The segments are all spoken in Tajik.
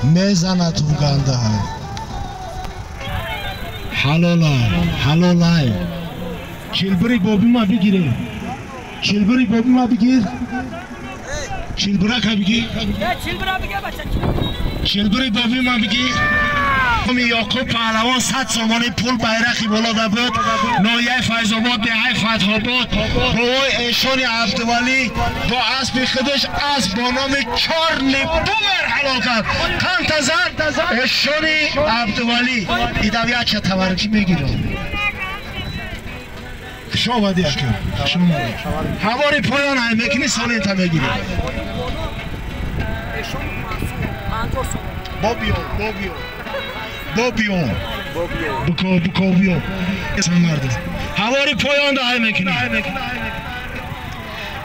Мезанад ҳуганда. Ҳалолай, ҳалолай. Чилбири бобима бигире. Чилбири бобима бигир. Чилбирака бигир. Чилбири бобима бигир. Яқуб паҳлавон 100 сомонӣ пул байрақи боло да буд. Ноҳияи Файзобод, деҳаи Фатҳобод. Бобои Эшони Абдувалӣ бо аспи худаш асп бо номи Чорни Бумер ҳалол кард. Қанта зад Эшони Абдувалӣ. Идавияча таваррукӣ мегирам. Хуш омадӣ ака. Хуш омадӣ. Ҳавори поён ҳай мекунӣ, солинта мегирӣ. Бобиё, бобиё. Бобиё. Буко, буко, биё. Самард. Ҳавори поён да ҳай мекунӣ.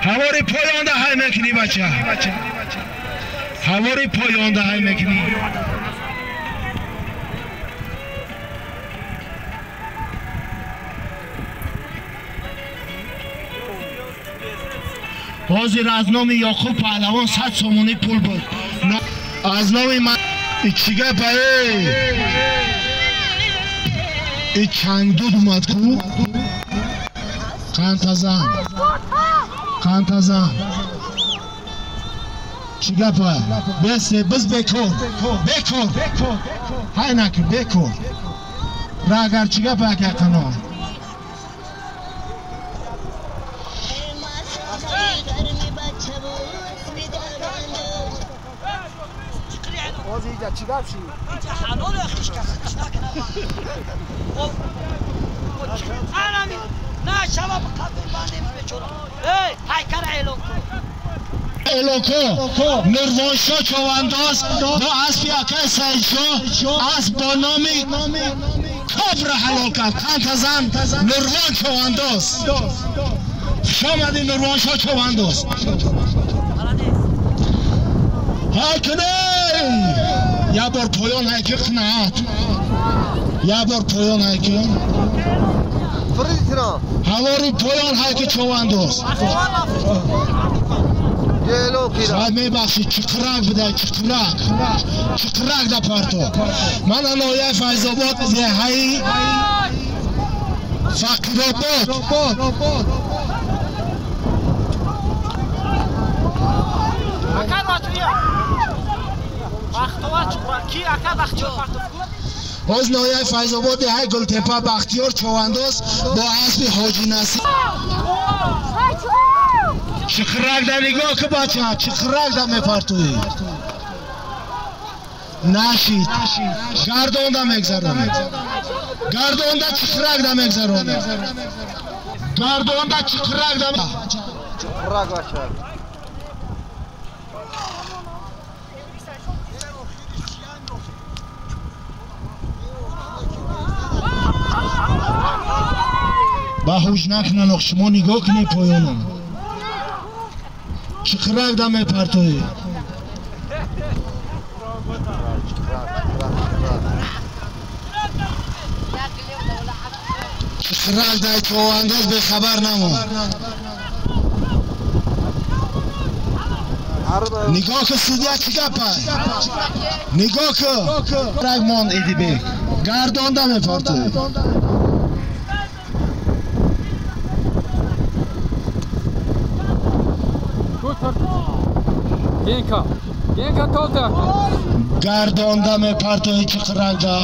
Ҳавори поён да ҳай мекунӣ бача. Ҳавори поён да ҳай мекунӣ. Ҳозир аз номи Яқуб паҳлавон 100 сомонӣ пул буд. Аз номи ман чӣ гапа э? И чангдуд омад ку? Қантазан. Қантазан. Чӣ гапа? Бесе, биз бекор. Бекор. Ҳай накун, бекор. Ра агар чӣ гапа ака қано? چی گپ شی؟ حلال اخیش کس نکنه. نه شبا قبل باندې بیچاره. ای پیکر اعلان کن. اعلان کن. نوروانشاه چوبانداز با اسب اکای سعیدشاه اسب با نام کبر حلال کرد. قند زن نوروان چوبانداز. خوش آمدی نوروانشاه چوبانداز. های کنه. Я бор поён ҳайки қинаат. Я бор поён ҳайки. Ҳавори поён ҳайки човандоз. Шояд мебахшӣ, чиқирак бидай, чиқирак. Чиқирак да парто. Мана ноҳияи Файзобод, деҳаи Фақиробод. Боз ноҳияи Файзобод, деҳаи Гултепа, Бахтиёр човандоз бо аспи Ҳоҷи Насиб. Чиқирак да нигоҳ ку бача, чиқирак да мепартоӣ. Нашид. Гардонда мегзаронад. Гардонда чиқирак да мегзаронад. Гардонда чиқирак да. Чиқирак бача. Ба ҳуш накунан, шумо нигоҳ кунед поёнам. Чиқирак да мепартоӣ. Чиқирак дай човандоз бехабар намон. Нигоҳ ку судья чӣ гапай? Нигоҳ ку. Рак монд Идибек. Гардонда мепартоӣ. Генка, Генка толта. Гардонда мепартои чиқиракда.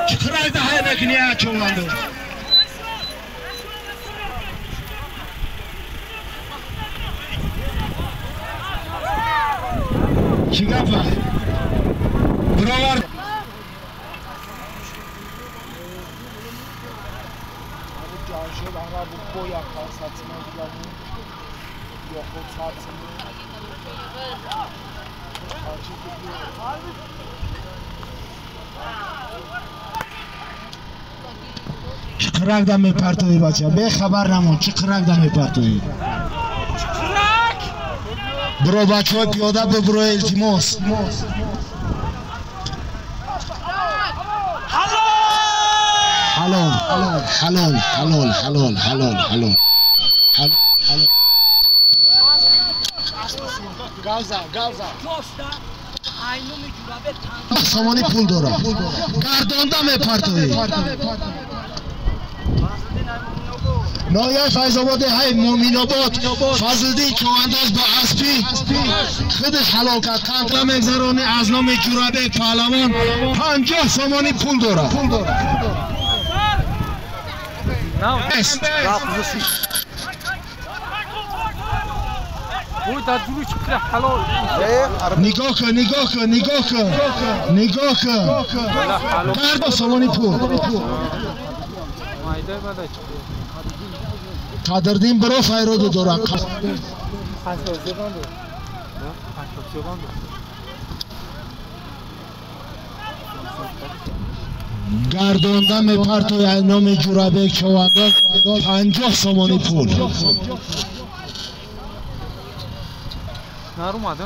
Чиқиракда ҳай накунӣ човандоз. Чӣ гапа? Бировар. Чиқирак да мепартоӣ бача, бехабар намон, чиқирак да мепартоӣ. Биро бачаҳои пиёда бибиро, илтимос. Ҳалол, ҳалол, ҳалол, ҳалол, ҳалол, ҳалол. Сомонӣ пул дорад. Гардонда мепартоӣ. Ноҳияи Файзободи ҳай Муъминобод Фазлиддин Човандоз бо аспи худаш ҳалол кард. Қантра мегзаронӣ аз номи Ҷурабек паҳлавон 50 сомонӣ пул дорад. Нигоҳ кун, нигоҳ кун, нигоҳ кун, нигоҳ кун. Гард сомонӣ пул. Қадрдин биро файроду дорад. Гардонда мепартояд номи Ҷурабек Човандоз 50 сомонӣ пул. Нарумад.